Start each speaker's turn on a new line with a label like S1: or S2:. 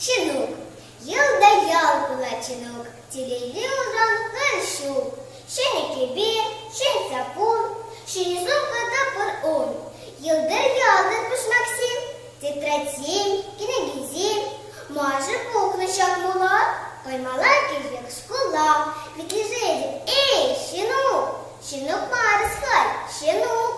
S1: Ҫинук. Йӑл та ял пулать Ҫинук, телейли унран пӗр ҫул. Ҫӗнӗ кӗпе, ҫӗн саппун, ҫӗнӗ сумка та пур ун. Йӑлтӑр-ялтӑр пушмаксем, тетрадьсем, кӗнекесем. Маша пухнӑ ҫак мула, каймалла кӗҫех шкула. Витлешетӗп, эй, Ҫинук! Ҫинук мар эс халь, Ҫинук!